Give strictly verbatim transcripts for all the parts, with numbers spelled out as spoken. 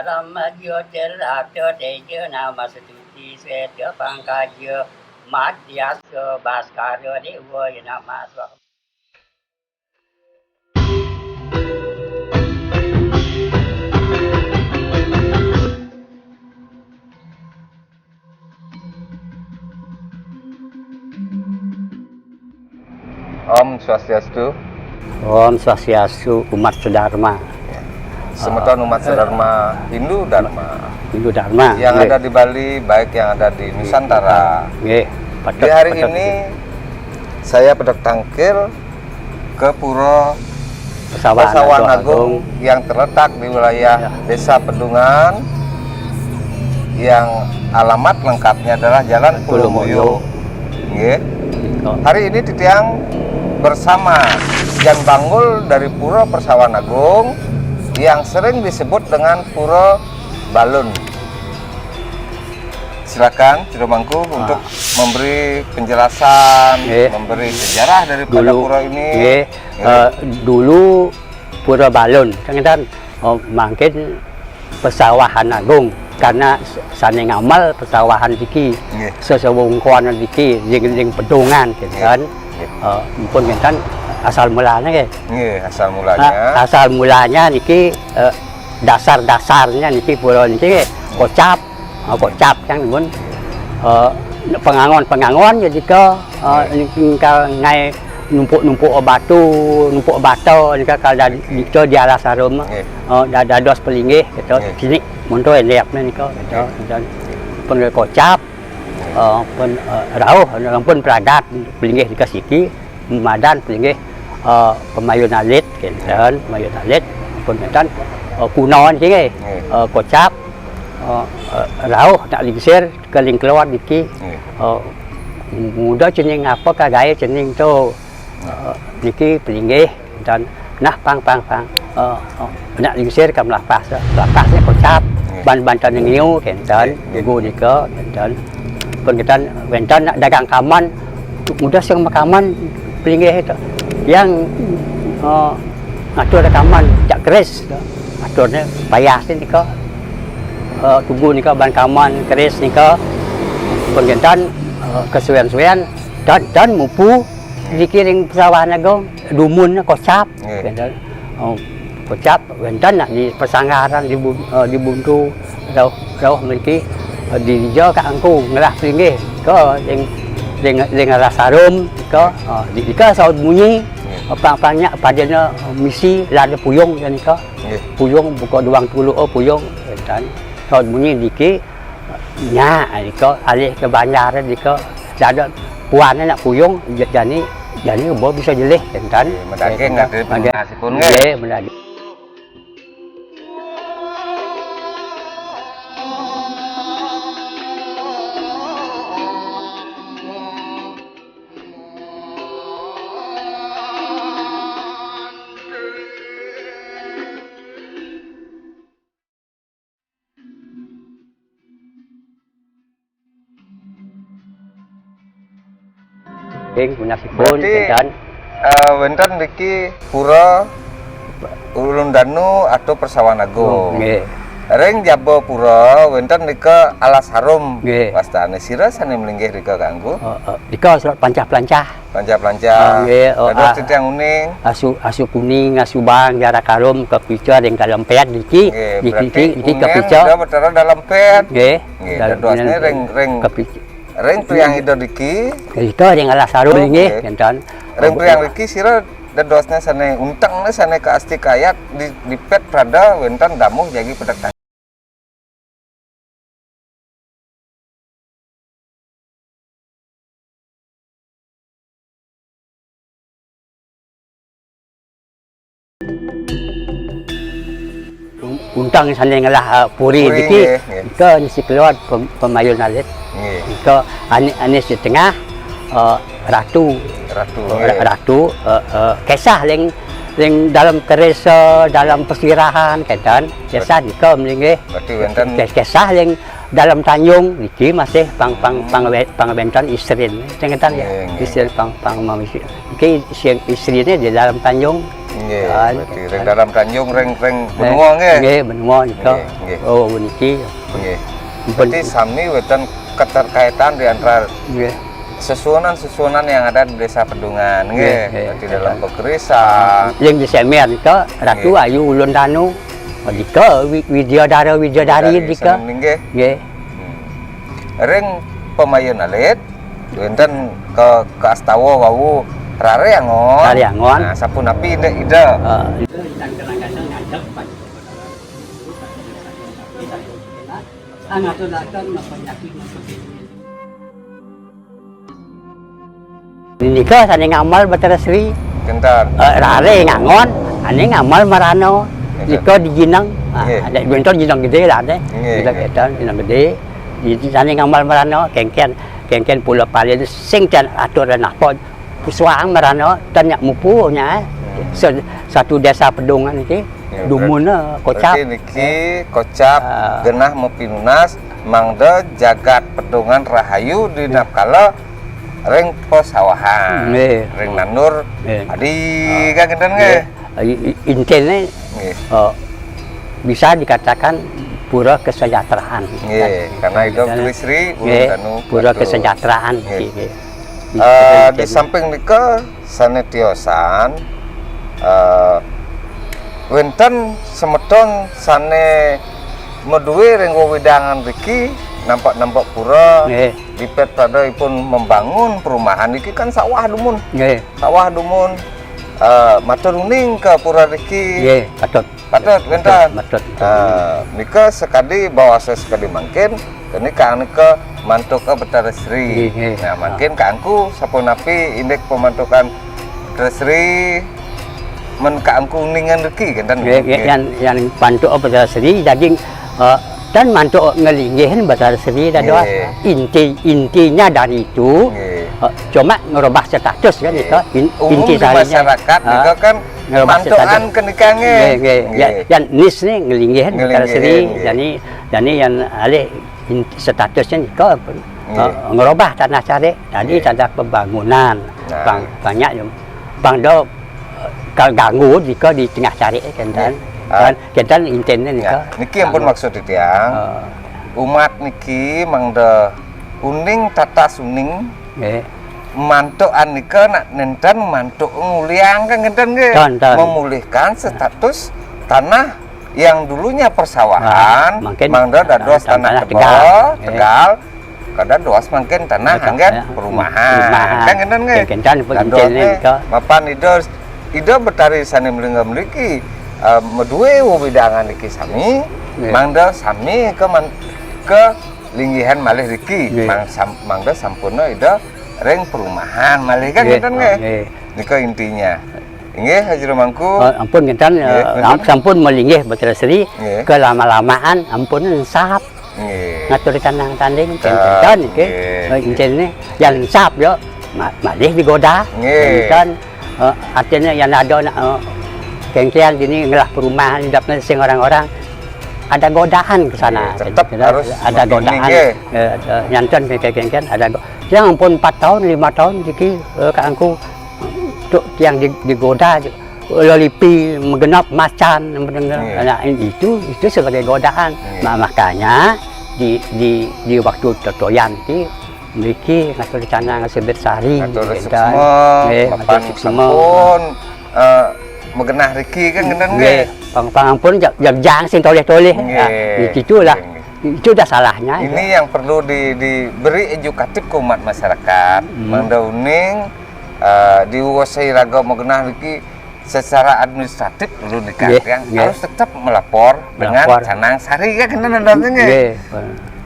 Parama Jyotirata Teja Namastuti Sweta Pangkaja Madhyastha Bhaskara Deva Namaha Swaha. Om Swastiastu. Om Swastiastu, umat sedharma. Ya. Semeton umat sedharma Hindu Dharma. Hindu Dharma. Yang ada di Bali, baik yang ada di Nusantara. Nggih. Di hari ini saya Pedek Tangkil ke Pura Persawahan Agung yang terletak di wilayah Desa Pedungan, yang alamat lengkapnya adalah Jalan Pulo Moyo. Nggih. Hari ini titiang bersama Jan Bangul dari Pura Persawahan Agung yang sering disebut dengan Pura Balun. Silakan, Jero Mangku, untuk memberi penjelasan, memberi sejarah daripada pura ini. Nggih. Eh, dulu Pura Balun, kan kita, oh, mangkin Persawahan Agung, karena sane ngamel persawahan niki, sesewungkuan niki, ring, ring pedungan, gitu kan. Eh, mpun ngenten asal mulanya, nggih. Nggih, asal mulanya. Ah, asal mulanya niki, eh, dasar-dasarnya niki pura niki, nggih, kocap. Ah, kocap kan pun, eh, pengangon-pengangon ya dika, eh, engkal ngae numpuk-numpuk batu, numpuk bata nika kal dadi dika di alas harum. Nggih. Eh, da-, dados pelinggih gitu. Nggih. Sini monto endek nika gitu. Nggih. Dan pun kocap, eh, pun, eh, rauh, pun peragat pelinggih nika siki. Madan nggih, eh, pemayun alit, kenten, pemayun alit, pun kenten, eh, kuno niki nggih, eh, kocap, eh, eh, rauh nak lingsir ke ling keluar niki, eh, muda cening apa kagae cening tu, eh, niki pelinggih, kenten, nah pang, pang, pang, eh, eh, nak lingsir ke melapas, melapas ni kocap, ban, ban tan ngiu, kenten, gugu nika, kenten, pun kenten, wenten nak dagang kaman, muda sing makaman pelinggih itu. Yang, eh, ngatur kaman jak keris tu. Aturnya payah sih nika. Eh, tugu nika ban kaman keris nika. Pun kenten, eh, kesuwen-suwen dan, dan mupu dikiring Persawahan Agung, dumun kocap. Nggih. Kenten. Oh, kocap wenten nak di persanggaran di Bu-, eh, di Buntu, rauh, rauh mriki, eh, dirija ka angku ngelah pelinggih ke ring, ring, ring alas harum ke, eh, di, di ke saut munyi, nggih, pang-pang nyak padanya misi lada puyung nika. Nggih. Puyung buka duang tulu, oh, puyung, kenten. Saut munyi diki, nya, nika alih ke banjar nika, lada puan nak puyung, j-, jani, jani bo bisa jelih, kenten. Nggih, medaging, nggih, nggih, medaging. Nggih, medaging. Ing punasipun, berarti, kenten, eh, wenten niki pura Ulun Danu atau Persawahan Agung. Oh, nggih. Ring jaba pura wenten nika alas harum. Nggih. Wastane sira sane mlinggih rika kanggo? Oh, eh, nika surat pancah-plancah. Pancah-plancah. Oh, nggih, oh, dados ah, titiang uning. Asu, asu kuning, asu bang, jarak harum, kepica ring kalempet niki. Nggih, niki, berarti niki, niki uning kepica. Udah betara dalam pet. Nggih. Nggih, dadosne ring, ring, ring priang ida niki. Ida ring alas harum nggih, nggih, kenten. Ring priang niki sira dadosne sane unteng ne sane kaasti kayat di, di pet prada wenten damuh jagi pedek. Un-, unteng sane ngelah, eh, puri. Puri niki, nggih, nggih. Nika ngisi keluar pem-, pemayun alit. Nggih. Nika ane, ane setengah, eh, ratu. Ratu, eh, nggih. Ra-, ratu, eh, eh, kesah ling, ling dalam keris, eh, dalam pesirahan, kenten. Kesah nika mlinggih. Berarti wenten. Kes-, kesah ling Dalam Tanjung niki masih pang, pang, pang, pangwénten istri. Sing ngénten ya. Nggih, nggih. Istri pang, pang mamisi. Niki sing istriné di Dalam Tanjung. Nggih, ah, berarti ring Dalam Tanjung, ring, ring benua nggih. Nggih, benua nika. Nggih, nggih. Oh, niki. Nggih. Berarti sami wénten keterkaitan di antara, nggih, sesuunan-sesuunan yang ada di Desa Pedungan nggih. Nggih, nggih. Berarti dalam pegerisan. Yang di Semer nika Ratu Ayu Ulun Tanu. Dika Wi-, Widyadara Widyadari dika. Nggih. Nggih. Hmm. Ring pamayun alit wénten ke, kastawa wau Rare Angon. Rare Angon. Nah, sapunapi indik Ida? Ah. Nika sané ngamal Betara Sri. Kinten. Eh, Rare Angon, ané ngamal Merana. Kinten. Nika di Jineng. Ah, nggih. Ada bentor Jineng Gedé lah deh. Nggih, nggih. Kita Jineng Gedé. Di sané ngamal Merana, kéngkén, kéngkén Pulo Palin sing ten atur dan apa. Pusuang Merana, ten nyak mupu nya. Hmm. Se-, satu Desa Pedungan niki. Ya, dumun, eh, kocap. Berarti niki kocap genah mapinunas mangda jagat Pedungan rahayu di napkala ring pasawahan, nggih, ring nandur padi, kan kinten nggih? Nggih. I-, i-, intiné, nggih, eh, bisa dikatakan pura kesejahteraan. Nggih, karena Ida Betara Sri Ulun Tanu pura kesejahteraan. Nggih. Nggih. Eh, di samping nika, sané tiosan, eh, wénten semeton sané madué ring wewidangan riki, nampak-nampak pura, nggih, dipet pada ipun membangun perumahan niki kan sawah dumun. Nggih. Sawah dumun, eh, matur uning ka pura riki. Nggih, patut. Patut, wénten. Patut, patut. Ah, nika sakadi bawasa sakadi mangkin, keni kaangka mantuka Betara Sri. Nggih, nggih. Nah, mangkin kaangku sapunapi indik pamantukan Betara Sri, men kaangku uningan riki, kinten. Nggih, nggih, nggih. Yan, yan pantuk Betara Sri, daging, eh, dan mantuk ngelinggihin Betara Sri dados. Nggih. Inti, intinya dari itu, nggih, eh, cuma ngerubah status kan, nggih, itu in-, umum inti di sarinya. Masyarakat, ah, nika kan ngerubah mantukan status. Kenika nggih. Nggih, nggih. Nggih. Ya, yan nis nih ngelinggihin Betara Sri, ngelinggihin, nggih. Jani, jani yan alih in-, statusnya nika, nggih, eh, ngerubah tanah carik. Tadi, nggih, tanah pembangunan. Nah. Bang, banyak yang, bang do, eh, kaganggu jika di tengah carik, kinten. Nggih. Ah. Kan, kinten intinya nika. Ya, niki ampun maksud titiang. Ah. Umat niki mangda uning tatas uning. Nggih. Mantuk anika nak nénten mantuk nguliang kan kinten nggih. Tan, tan. Memulihkan status tanah yang dulunya persawahan, ah, mangkin mangda dados tanah, tanah tegal, tegal. Nggih. Tegal, kada dados mangkin tanah anggén perumahan. Perumahan. Kan kinten nggih. Nggih, kinten. Dados nggih, mapan Ida, Ida Betari sané melingga mriki, eh, madué wewidangan niki sami, nggih, mangda sami ke man-, ke linggihan malih riki, nggih, mang-, sam-, mangda sampurna Ida ring perumahan malih kan, nggih, kinten nggih? Oh, nggih. Nika intinya. Inggih, Haji Mangku. Oh, ampun kinten, nggih, eh, kinten. Sampun malinggih Betara Sri, nggih, kelama-lamaan ampun ensap. Nggih. Ngatur tanah tanding, ah, kinten nggih. Nggih. Eh, intinya, yan ensap yo, ma-, malih digoda. Nggih. Kinten, eh, artinya yan ada nak, eh, kéngkén gini ngelah perumahan, hidupnya sing orang-orang. Ada godaan ke sana. Nggih, tetap harus ada godaan. Nggih. Eh, eh, nyanten ke, ke, ke, ke, ada go-, yang ampun empat tahun, lima tahun, jiki, eh, kaangku, tu yang di-, digoda, lelipi, magenep, macan, mendengar. Nggih. Nah, itu, itu sebagai godaan. Nggih. Ma-, makanya di, di, di waktu totoyan ti, mriki ngatur canang sebet sari, ngatur kinten. Suksma, nggih, mapan ngatur suksma. Sampun, eh, magenah riki kan kinten nggih. Nggih. Pang, pang ampun jag-, jagjang sing tolih-tolih. Nggih. Nah, di situlah. Nggih, nggih. Itu dah salahnya. Ini yang perlu di-, diberi edukatif ke umat masyarakat. Hmm. Mangda uning, eh, diuasai raga magenah riki secara administratif perlu dikatakan, nggih, nggih, harus tetap melapor dengan, melapor, canang sari kan kinten nggih. Nggih.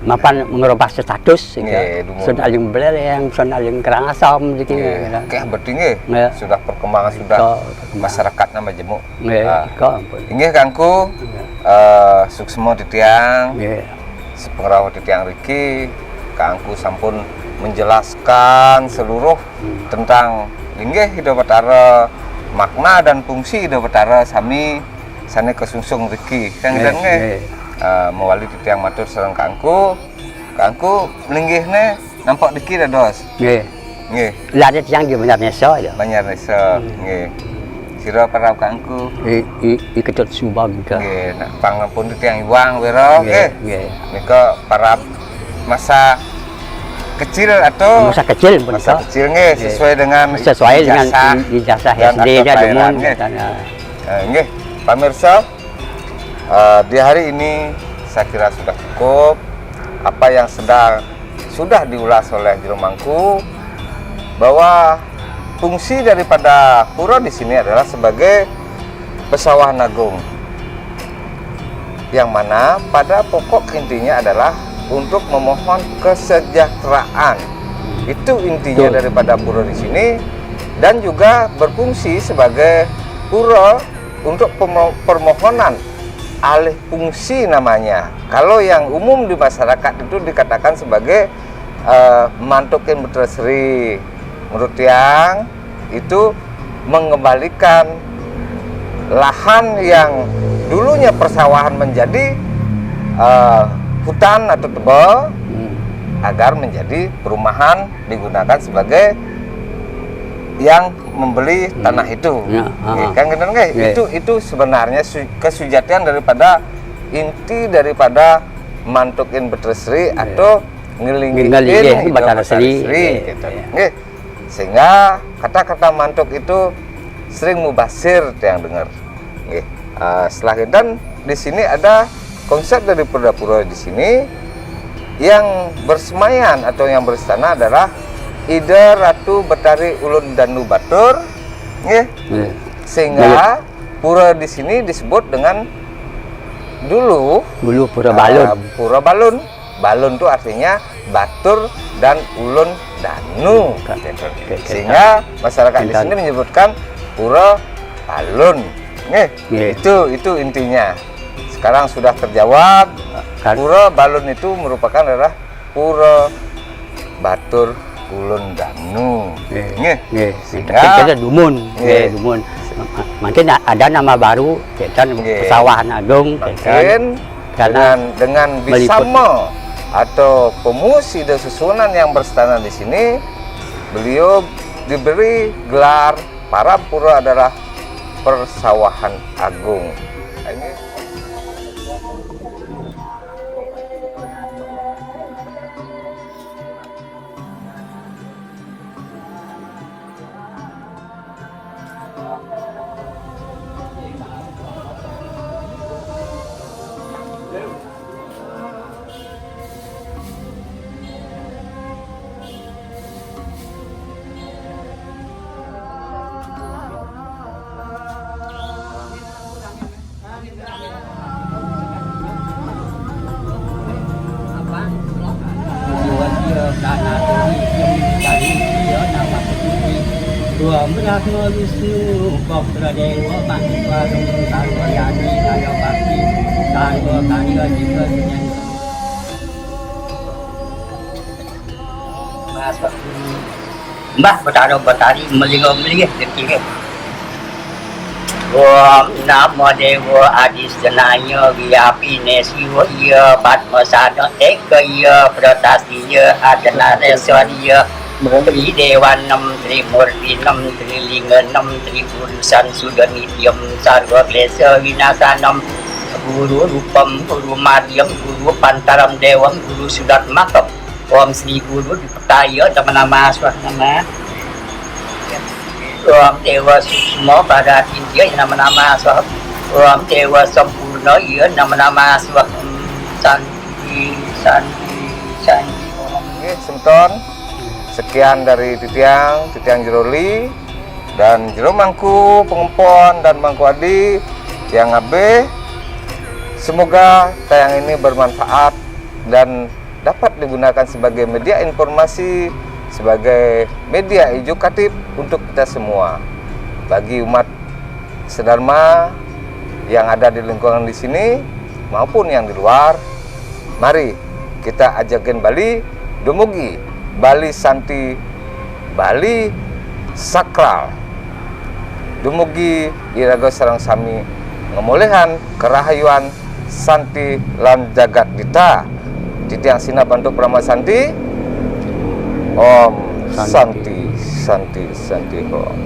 Mapan ngerubah status, nggih, dumun. Sun aling Beléléng, sun aling Karangasem, gitu, nggih, gitu. Oke, berarti nggih, nggih, sudah perkembangan, sudah, betul, perkembangan. Masyarakat nambah jemuk. Nggih, ah. Ika ampun. Inggih, kaangku, nggih, eh, suksma titiang, nggih, sepengerau titiang riki, kaangku sampun menjelaskan seluruh, hmm, tentang linggih Ida Betara, makna dan fungsi Ida Betara sami sané kasungsung riki. Kan, nggih, kinten nggih. Nggih. Eh, mawali titiang matur sareng Kangku. Kangku, linggihne nampek niki dados. Nggih. Nggih. Lah, ada tiang di Banjar Nesa aja. Banjar Nesa, hmm, nggih. Sira parab Kangku? I, i, i Ketut Subang kita. Nggih, nah, pang ampun titiang iwang wira, nggih, nggih, nggih. Nika parab masa kecil atau masa kecil pun masa kecil, nggih, nggih, sesuai dengan, sesuai dengan ijazah i-, ijazah dan S D-nya, akta kelahiran, dumun, nggih. Dan, eh, eh, nggih, pemirsa, eh, di hari ini saya kira sudah cukup apa yang sedang, sudah diulas oleh Jero Mangku, bahwa fungsi daripada pura di sini adalah sebagai persawahan agung, yang mana pada pokok intinya adalah untuk memohon kesejahteraan. Itu intinya, betul, daripada pura di sini, dan juga berfungsi sebagai pura untuk pemo-, permohonan alih fungsi namanya. Kalau yang umum di masyarakat itu dikatakan sebagai, eh, mantukin Betara Sri. Menurut tiang, itu mengembalikan lahan yang dulunya persawahan menjadi, eh, hutan atau tebel, hmm, agar menjadi perumahan, digunakan sebagai yang membeli, hmm, tanah itu. Ya, nggih, ha, kan ngeten nggih? Nggih. Itu, itu sebenarnya su-, kesujatian daripada, inti daripada mantukin Betara Sri, nggih, atau ngelingihin, ngelingihin Ida Betara Sri. Betara Sri, nggih, gitu. Iya. Nggih. Sehingga kata-kata mantuk itu sering mubasir tiang dengar. Nggih. Ah, setelah ngeten, di sini ada konsep dari pura-pura di sini yang bersemayan atau yang beristana adalah Ida Ratu Betari Ulun Danu Batur, nggih. Nggih. Sehingga, nggih, pura di sini disebut dengan dulu, dulu Pura Balun. Ah, Pura Balun. Balun itu artinya batur dan ulun danu. Ka-, gitu. Ka-, ka-, sehingga masyarakat di sini menyebutkan Pura Balun. Nggih, nggih, itu, itu intinya. Sekarang sudah terjawab. Kan. Pura Balun itu merupakan adalah Pura Batur Ulun Danu. Nggih. Nggih. Nggih. Sehingga kita dumun. Nggih. Nggih, dumun. Ma-, mungkin a-, ada nama baru, kita, nggih, Persawahan Agung, kita. Mungkin karena dengan, dengan meliput bisama atau pemuus Ida Susuhunan yang berstana di sini, beliau diberi gelar para pura adalah Persawahan Agung. Ini Mbah Betara Betari melingga-melingih getihé. Om Namo Dewa Adiscenaya Wiyapiné Siwa Iya Padmasana Eka Iya Pratastiya Adana Reswariya Tri Dewanem Tri Murtinem Tri Linganem Tri Purusan Suda Nityam Sarwa Klesa Winasanam Guru Rupam Guru Madyam Guru Pantaram Dewam Guru Sudatmakam. Om Sri Guru Dipataya Nama Nama Swaha Nama. Om Dewa Suksma Paratindya Nama Nama Swaha. Om Dewa Sampurna Iya Nama Nama Swaha. Santi, santi, santi. Om. Nggih, semeton. Sekian dari titiang, titiang Jero Li dan Jero Mangku Pengempon dan Mangku Adi yang ngabih. Semoga tayang ini bermanfaat dan dapat digunakan sebagai media informasi, sebagai media edukatif untuk kita semua. Bagi umat sedharma yang ada di lingkungan di sini maupun yang di luar, mari kita ajakin Bali dumugi Bali Santi, Bali sakral. Dumugi iraga sareng sami ngamoléhan karahayuan Santi lan jagat dita. Titiang sinah bantuk Parama Santi. Om Santi. Santi, Santi, Santi Om.